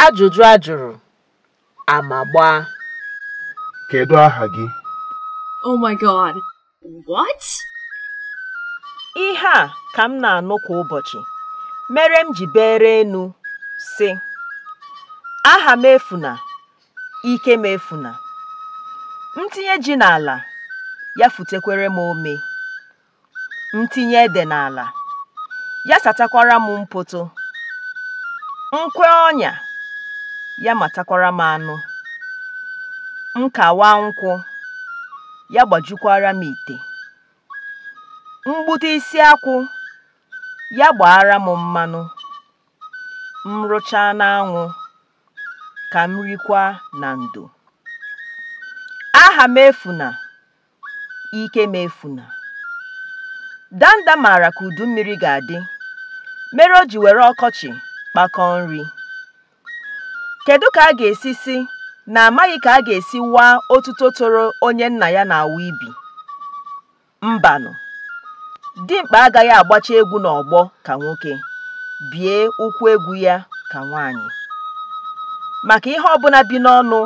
Ajụjụ a jụrụ, ama gbaa. Kedu aha gị? Oh my God. What? Ihe a ka m na-anụ kwa ụbọchị mere m ji bere enu sị, aha m efuna, ike m efuna. M tinye ji n'ala, ya futekwere m ome. M tinye ede n'ala, ya satakwara m mpoto. M kwee ọnya, ya matakwara m anụ. M kawa nkwụ, ya gbajukwara m ite. M gbute isi akwụ, ya gbaara m mmanụ. M rụchaa n'anwụ, ka m rikwa na ndo. Aha m efuna, ike m efuna. Danda maara ka udu mmiri ga-adị, mere o ji were ọkọchị kpakọọ nri. Kedu ka a ga-esi sị na amaghị ka a ga-esi waa otuto toro onye nna ya na-awụ ibi? Mbanụ! Dimkpa agaghị agbacha egwu n'ọgbọ ka nwoke, bie ụkwụ egwu ya ka nwaanyị. Maka ihe ọbụla bi n'ọnụ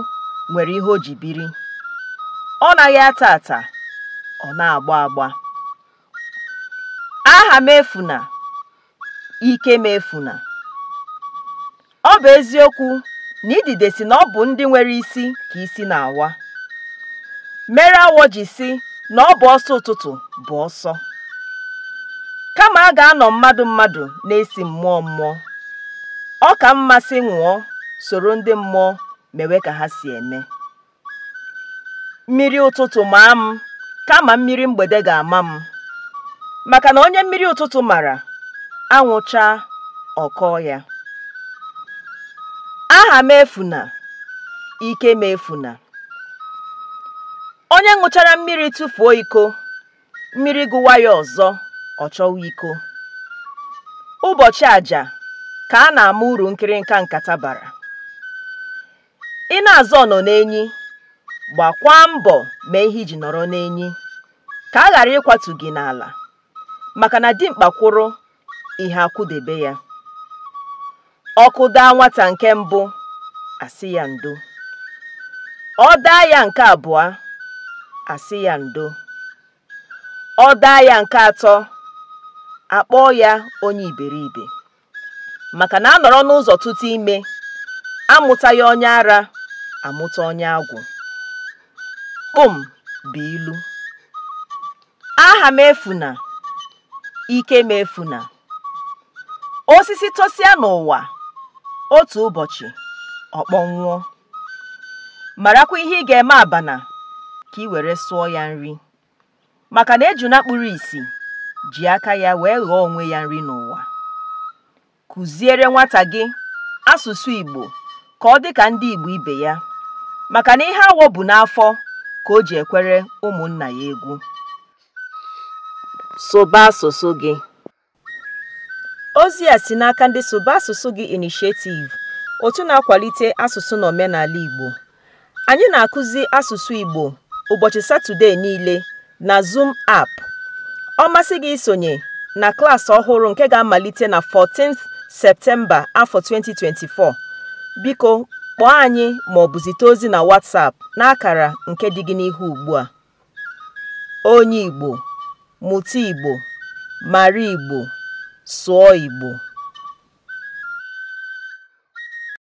nwere ihe o ji biri. Ọ naghị ata ata, ọ na-agba agba. Aha m efuna, ike m efuna. Ọ bụ eziokwu na idide sị na ọ bụ ndị nwere isi ka isi na-awa. Mere awọ ji sị na ọ bụ ọsọ ụtụtụ bụ ọsọ. Kama a ga-anọ mmadụ mmadụ na-esi mmụọ mmụọ. Ọ ka mma sị nwụọ soro ndị mmụọ mewe ka ha si eme. Mmiri ụtụtụ maa m kama mmiri mgbede ga-ama m. Maka na onye mmiri ụtụtụ mara, anwụchaa ọ kọọ ya. Aha m efuna, ike m efuna. Onye ṅụchara mmiri tụfuo iko, mmiri gụwa ya ọzọ, ọ chọwa iko. Ụbọchị aja ka a na-ama uru nkịrịnka nkata bara. Ị na-azọ ọnọ n'enyi, gbakwaa mbọ mee ihe iji nọrọ n'enyi, ka a ghara ịkwatu gị n'ala, maka na dimkpa kwụrụ, ihe akwụdebe ya. Ọkụ daa nwata nke mbụ, asị ya ndo. Ọ daa ya nke abụọ, asị ya ndo. Ọ daa ya nke atọ, akpọọ ya onye iberibe. Maka na a nọrọ n'ụzọ tụta ime, amụtaghị onye ara, amụta onye agwụ. Kpum bụ ilu. Aha m efuna, ike m efuna. Osisi tosịa n'ụwa, otu ụbọchị, ọ kpọnwụọ. Marakwa ihe ị ga-eme abana ka ị were sụọ ya nri. Maka na ejuna kpuru ìsì ji aka ya wee ghọọ onwe ya nri n'ụwa. Kụziere nwata gị asụsụ Igbo ka ọ dị ka ndị Igbo ibe ya. Maka na ihe awọ bu n'afọ ka o ji ekwere ụmụnna ya egwu. Sụba asụsụ gị. Ozi a si n'aka ndị Sụba Asụsụ Gị Initiative, otu na-akwalite asụsụ na omenala Igbo. Anyị na-akụzi asụsụ Igbo ụbọchị Satọde niile na Zoom app. Ọ masị gị isonye na klaasị ọhụrụ nke ga-amalite na 14th Septemba afọ 2024. Biko kpọọ anyị ma ọ bụ zite ozi na WhatsApp n'akara nke dị gị n'ihu ugbu a. Onye Igbo, mụta Igbo, mara Igbo, sụọ Igbo.